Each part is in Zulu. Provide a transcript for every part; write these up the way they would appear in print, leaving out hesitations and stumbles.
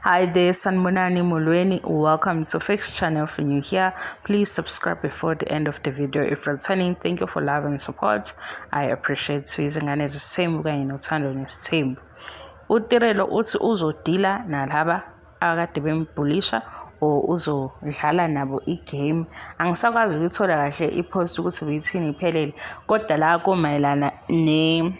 Hi there, Sanbonani Molweni. Welcome to Fix Channel. If you're new here, please subscribe before the end of the video. If you're returning, thank you for love and support. I appreciate you. Izingane zesithembu kanye nothando nesithembu. UTirelo uthi uzodila nalaba akade bembhulisha or uzodlala nabo i-game. Angisakwazi ukuyithola kahle i-post ukuthi beyithini iphelele, kodwa la kumayelana ne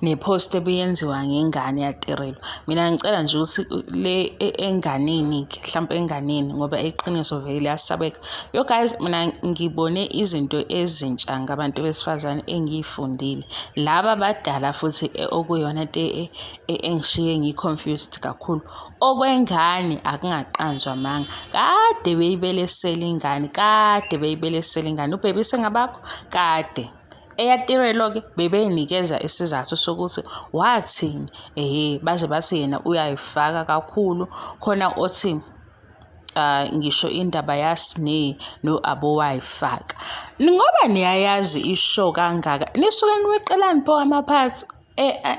ne-post ebiyenziwa ngengane yaTirelo. Mina ngicela nje ukuthi le enganeni-ke hlampe enganeni ngoba iqiniso vele liyasabeka. Yo guys, mina ngibone izinto ezintsha ngabantu besifazane engiyifundile. Laba abadala futhi okuyona nto engishiye ngi-confused kakhulu. Okwengane akungaqanjwa amanga. Kade beyibelesela ingane, kade beyibelesela ingane. Ubhebhi sengabakho kade. EyaTirelo-ke bebeyinikeza isizathu sokuthi wathini ehhe baze bathi yena uyayifaka kakhulu khona othi ngisho indaba yaSne no-Abo wayifaka. Ngoba niyayazi ishow kangaka nisuke niweqelani pho amaphathi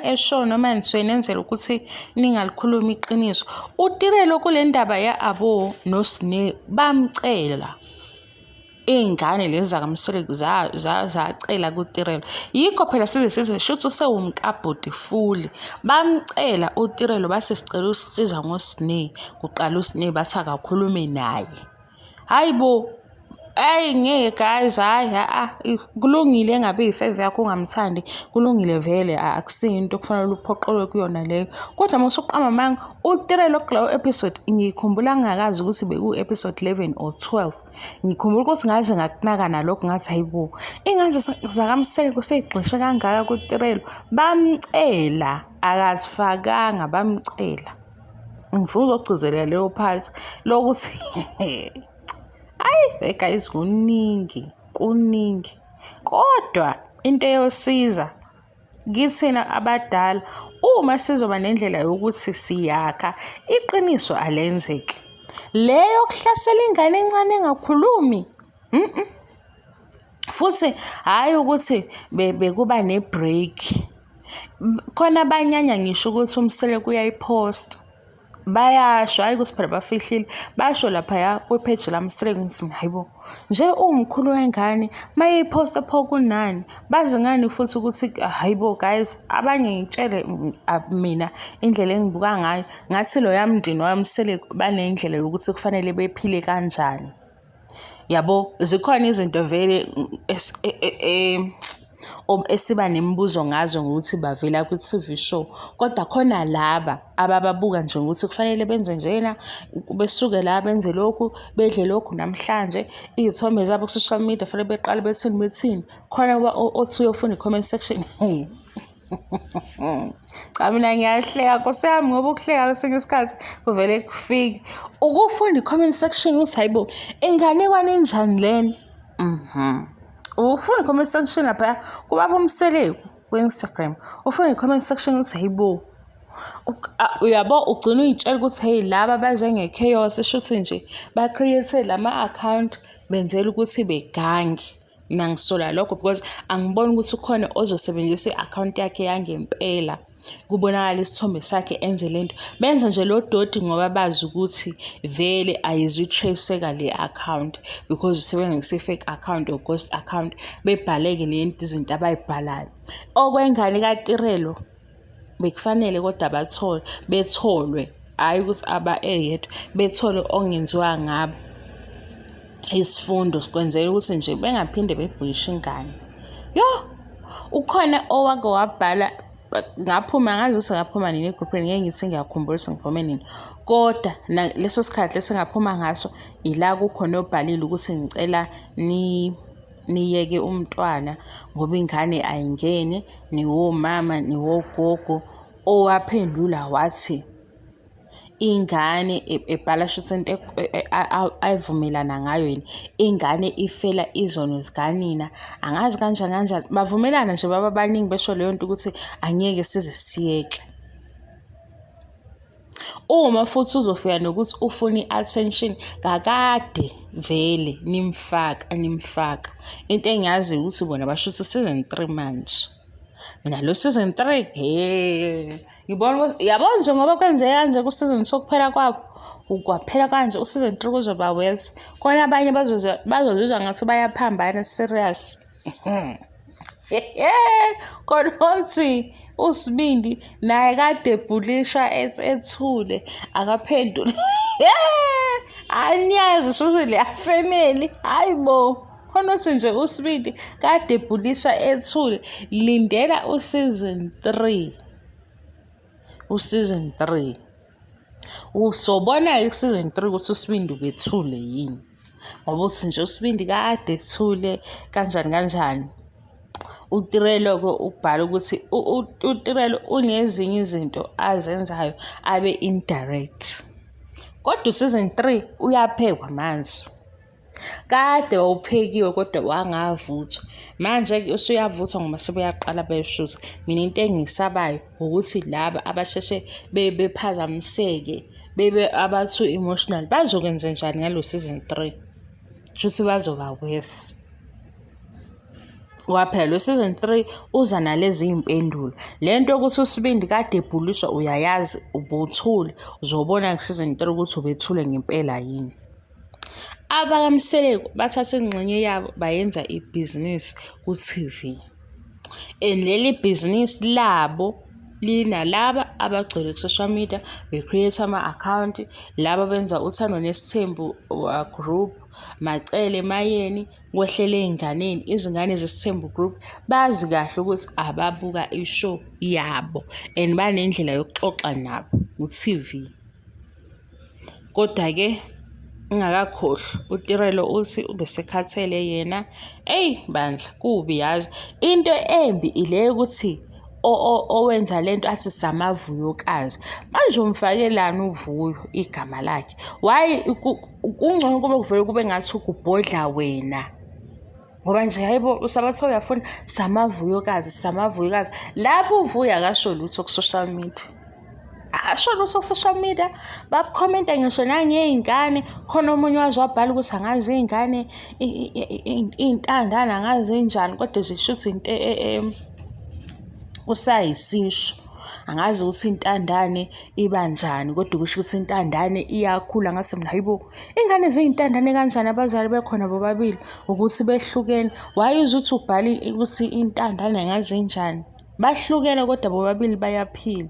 eshow noma nisuke nenzela ukuthi ningalikhulumi iqiniso. UTirelo kule ndaba ya-Abo noSne bamcela Iy'ngane lezi zakaMseleku zacela kuTirelo. Yikho phela size size shuthi usewumkabhoti fuli. Bamcela uTirelo base sicela usisiza ngoSne. Kuqala uSne bathi akakhulume naye. Hhayi bo, ayi ngeke guys, hhayi a kulungile engabe iyi-favour yakho ungamthandi, kulungile vele akusiyo into okufanele uphoqelwe kuyona leyo. Kodwa uma usuqamba amanga, uTirelo kuleyo episode ngikhumbula ngingakazi ukuthi beku-episode 11 or 12. Ngikhumbula ukuthi ngaze ngakunaka nalokho ngathi hayibo, ingane zakaMseleku seyigxishwe kangaka kuTirelo. Bamcela, akazifakanga bamcela. Ngifuna uzogcizelela leyo part lokuthi ayi guys kuningi, kuningi. Kodwa into eyosiza Kithina abadala uma sizoba nendlela yokuthi siyakha, iqiniso alenzeki. Le yokuhlasela ingane encane engakhulumi, mm Futhi hhayi ukuthi bekuba ne-break. Khona abanyanya ngisho ukuthi uMseleku uyayiphosta. Bayasho, hhayi ukuthi phela bafihlile, basho laphaya kwipheji laMseleku ngithi mina hhayi bo, nje uwumkhulu wengane uma eyiphosta pho kunani? Bazi ngani futhi ukuthi hhayi bo guys, abanye ngitshele mina indlela engibuka ngayo, ngathi loya mndeni wakwaMseleku banendlela yokuthi kufanele bephile kanjani. Yabo, zikhona izinto vele esiba nemibuzo ngazo ngokuthi bavela kwi-T_V show, kodwa khona laba abababuka nje ngokuthi kufanele benze njena, besuke la benze lokhu, bedle lokhu namhlanje, iy'thombe zabo ku-social media kufanele beqale bethini bethini. Khona othi uyofunda i-comment section, Cha mina ngiyahleka nkosi yami ngoba ukuhleka kwesinye isikhathi kuvele kufike. Ukufunda i-comment section uthi hayibo inganekwane enjani lena? Mhm. Ufunda i-comment section laphaya kubaba uMseleku ku-Instagram. Ufunda i-comment section uthi hayibo uyabo ugcina uy'tshela ukuthi hey laba baze nge-chaos shuthi nje ba-create lama-account benzela ukuthi begange. Mina ngisola lokho because angiboni ukuthi ukhona ozosebenzisa i-akhawunti yakhe yangempela kubonakala isithombe sakhe enze lento. Benza nje lo doti ngoba bazi ukuthi vele ayizu-trace-eka le akhawunti because usebenzisa i-fake account or ghost account, bebhale-ke le izinto abay'bhalayo. Okwengane kaTirelo bekufanele kodwa bathole betholwe hhayi ukuthi aba eyedwa bethole okungenziwa ngabo isifundo kwenzela ukuthi nje bengaphinde bebhulishe ingane. Yo, ukhona owake wabhala ngaphuma angazi ukuthi ngaphuma nini egruphini ngeke ngithi ngiyakhumbula ukuthi ngiphume nini kodwa leso sikhathi lesi ngaphuma ngaso ila kukhona obhalile ukuthi ngicela ni niyeke umntwana ngoba ingane ayingeni niwomama niwogogo owaphendula wathi ingane ebhala shuthi into e, e, ayivumelana ngayo yini ingane ifela izono zikanina angazi kanjani kanjani bavumelana nje baba baningi besho leyo nto ukuthi angeke size siyeke. Uma futhi uzofika nokuthi ufuna i-attention kakade vele nimfaka nimfaka. Into engiyaziyo ukuthi bona basho ukuthi season 3 manje. Mina lo season 3 he. Ngibona ukuthi yabo nje ngoba kwenzeka kanje ku-season 2 kuphela kwabo kwaphela kanje u-season 3 kuzoba worse. Khona abanye bazozizwa ngathi bayaphambana serious. Khona othi uSibindi naye kade ebhulisha ethule akaphendule. Aniyazi shuthi leya family hayi bo. Khona uthi nje uSibindi kade ebhulisha ethule lindela u-season 3. U-season 3. Usobona-ke ku-season 3 ukuthi uSibindi ubethule yini. Ngoba uthi nje uSibindi kade ethule kanjani kanjani. UTirelo-ke ubhala ukuthi uTirelo unezinye izinto azenzayo abe indirect. Kodwa u-season 3 uyaphekwa manje. Kade wawuphekiwe kodwa wangavuthwa. Manje-ke usuyavuthwa ngoba sebeyaqala beyishutha. Mina into engiyisabayo ukuthi laba abasheshe bephazamiseke bebe aba-too emotional bazokwenzenjani ngalo season 3? Shuthi bazoba worse. Ngoba phela lo season 3 uza nalezi iy'mpendulo. Le nto yokuthi uSibindi kade ebhuliswa uyayazi ubuthule, uzobona ku-season 3 ukuthi ubethule ngempela yini. AbakaMseleku bathatha ingxenye yabo bayenza ibhizinisi ku-TV. And leli bhizinisi labo linalaba abagcwele ku-social media be-create ama-akhawunti, laba abenza uthando nesithembu group, Macele Mayeni, kwehlele ey'nganeni, izingane zesithembu group bazi kahle ukuthi ababuka i-show yabo and banendlela yokuxoxa nabo ku-TV. Kodwa-ke ngingakakhohlwa uTirelo uthi ubesekhathele yena. Eyi bandla kubi yazi. Into embi ile yokuthi owenza le nto athi samavuyokazi. Manje umfakelani uVuyo igama lakhe? Why kungcono kube kuvele kube ngathi kubhodla wena. Ngoba nje hayibo usabathe uyafuna samavuyokazi samavuyokazi. Lapho uVuyo akasho lutho ku-social media. Akasho lutho ku-social media. Bakukhomenta ngisho nangey'ngane. Khona omunye waze wabhala ukuthi angazi iy'ngane iy'ntandane angazi injani kodwa zisho ukuthi into kusayisisho. Angazi ukuthi intandane iba njani kodwa kusho ukuthi intandane iyakhula ngase mina hayibo ingane ziyintandane kanjani abazali bekhona bobabili ukuthi behlukene why uze uthi ubhale ukuthi intandane angazi injani bahlukene kodwa bobabili bayaphila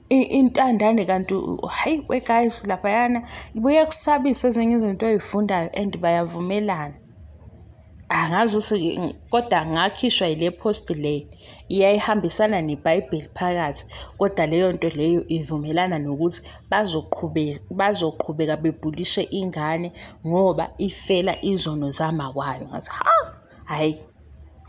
intandane kanti hayi we guys laphayana ibuye kusabise ezinye izinto oy'fundayo and bayavumelana. Angazi ukuthi kodwa ngakhishwa yile post le iyayihambisana neBhayibheli phakathi kodwa leyo nto leyo ivumelana nokuthi bazoqhubeka bazoqhubeka bebhulishe ingane ngoba ifela izono zamakwayo. Ngathi ha hhayi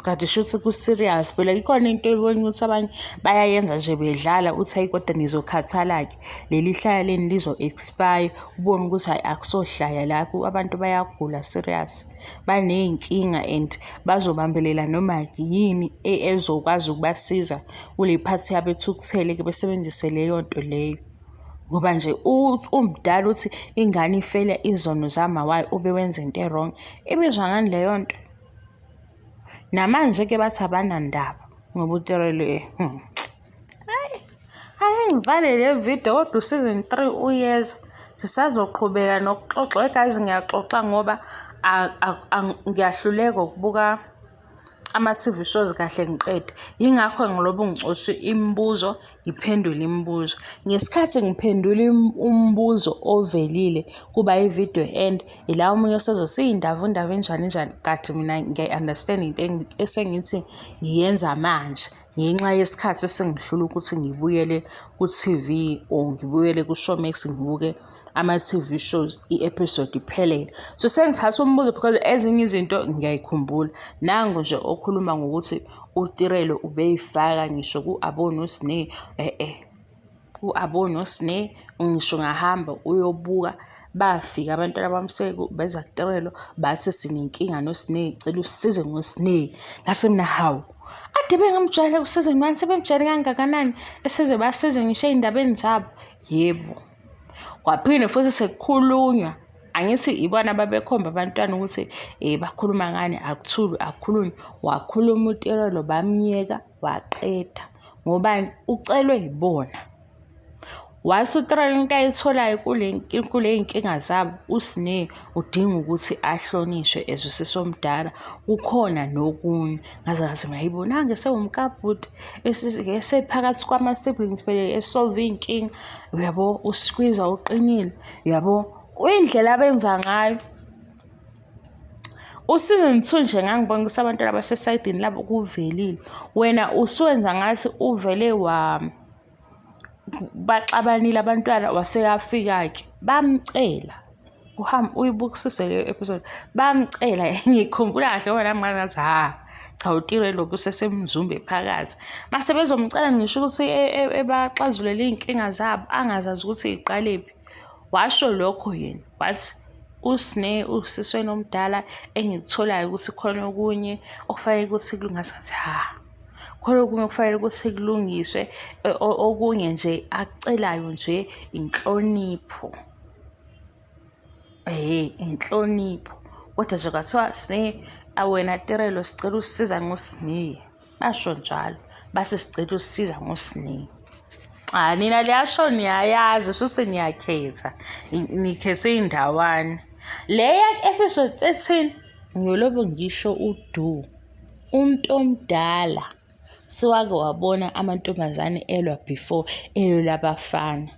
kanti shuthi ku-serious phela ikhona into ebona ukuthi abanye bayayenza nje bedlala uthi hayi kodwa nizokhathala-ke leli hlaya leni lizo-expire ubone ukuthi hhayi akusohlaya la abantu bayagula serious. Baney'nkinga and bazobambelela noma yini ezokwazi ukubasiza kule phathi yabo ethukuthele-ke besebenzise leyo nto leyo. Ngoba nje umdala uthi ingane ifele izono zama wayo ube wenza into e-wrong. Ibizwa ngani leyo nto? Namanje-ke bathi abanandaba ngoba uTirelo Hayi, ake ngivale le video kodwa u-season 3 uyeza. Sisazoqhubeka nokuxoxa. We guys ngiyaxoxa ngoba ngiyahluleka ukubuka ama-TV shows kahle ngiqede. Yingakho ngilobe ngicoshe imibuzo, ngiphendule imibuzo. Ngesikhathi ngiphendula umbuzo ovelile kuba i-video end, ila omunye osezothi iy'ndavundava enjani njani, kanti mina ngiyayi-understand into esengithi ngiyenza manje. Ngenxa yesikhathi esengihlula ukuthi ngibuyele ku-T_V or ngibuyele ku-Showmax ngibuke ama-T_V shows i-episode iphelele. So sengithatha umbuzo because ezinye izinto ngiyayikhumbula. Nangu nje okhuluma ngokuthi uTirelo ubeyifaka ngisho ku-Abo noSne, e-e. U-Abo noSne ngisho ungahamba uyobuka bafika abantwana baMseleku beza kuTirelo bathi sinenkinga noSne cela usisize ngoSne. Ngase mina hawu ade bengamjwayele ku-season one sebemjwayele kangakanani eseze basize ngisho ey'ndabeni zabo. Yebo. Kwaphinde futhi sekukhulunywa angithi ibona babekhomba abantwana ukuthi bakhuluma ngani akuthulwe akukhulunywa. Wakhuluma uTirelo bamyeka waqeda. Ngobani? Ucelwe yibona. Wathi uTirelo into ayitholayo kule y'nkinga zabo uSne udinga ukuthi ahlonishwe as usisi omdala kukhona nokunye. Ngaze ngathi mina hayibo nange sewumkabhuti esephakathi kwama-siblings phela esolve iy'nkinga uyabo uskwiza uqinile uyabo indlela abenza ngayo. U-season 2 nje ngangibona ukuthi abantwana abasesayidini labo kuvelile. Wena usuwenza ngathi uvele wa baxabanile abantwana waseyafika-ke bamcela uhambe uyibukisise leyo episode bamcela ngikhumbula kahle ngoba nami ngathi ha cha utire lokhu usesemzumbe phakathi mase bezomcela ngisho ukuthi e, e, ebaxazulele iy'nkinga zabo angazazi ukuthi iqalephi washo lokho yena wathi uSne usisweni omdala engikutholayo ukuthi khona okunye okufanele ukuthi kulungase ngathi ha Khona okunye okufanele ukuthi kulungiswe okunye nje akucelayo nje inhlonipho. Ehhe, inhlonipho. Kodwa nje kwathiwa Sne, wena Tirelo sicela usisiza ngoSne. Basho njalo, base sicela usisiza ngoSne. Cha nina leyasho niyayazi shuthi niyakhetha, nikhethe indawana. Le ya-episode 13 ngiyolobe ngisho udu. Umuntu omdala sewake wabona amantombazane elwa before elwela abafana,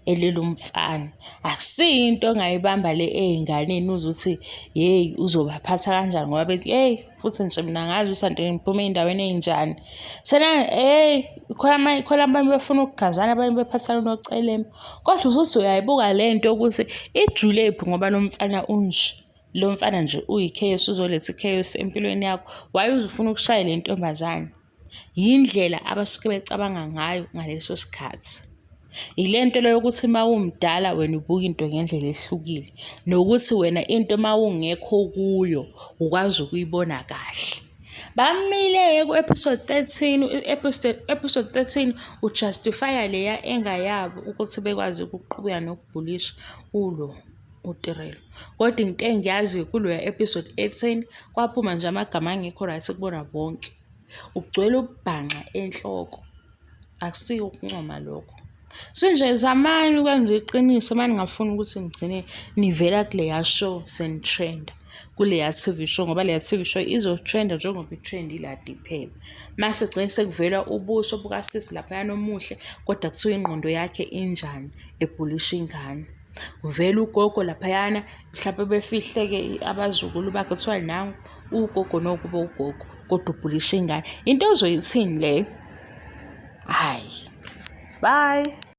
elwela umfana. Akusiyo into ongayibamba le ey'nganeni uze uthi yeyi uzobaphatha kanjani ngoba bethi yeyi futhi nje mina angazi ukuthi kanti ngiphuma ey'ndaweni ey'njani. Hheyi khona khona abanye befuna ukugazana abanye bephathana nocelemba. Kodwa usuthi uyayibuka le nto ukuthi ijulephi ngoba lo mfana unje. Lo mfana nje uyi-chaos uzoletha i-chaos empilweni yakho. Why uze ufuna ukushaya le ntombazane? Yindlela abasuke becabanga ngayo ngaleso sikhathi. Yile nto leyo ukuthi uma umdala wena ubuka into ngendlela ehlukile, nokuthi wena into uma ungekho kuyo ukwazi ukuyibona kahle. Bamile-ke ku-episode 13, episode 13 ujustify-a leya engayabo ukuthi bekwazi ukuqhubeka nokubhulisha ulo. uTirelo. Kodwa into engiyaziyo kuloya episode 18 kwaphuma nje amagama angekho right kubona bonke. Ugcwele ububhanxa enhloko. Akusiko ukuncoma lokho. So nje zamani ukwenza iqiniso uma ningafuni ukuthi nigcine nivela kuleya show senitrenda kuleya TV show ngoba leya TV show izotrenda njengoba itrendile kade iphela. Mase gcine sekuvela ubuso bukasisi laphayana omuhle kodwa kuthiwa ingqondo yakhe injani ebhulisha ingane. Uvele ugogo laphayana mhlawumpe befihleke abazukulu bakhe kuthiwa nangu ugogo nokuba ugogo kodwa ubhulisha ingane. Into ozoyithini leyo? Hhayi, bye.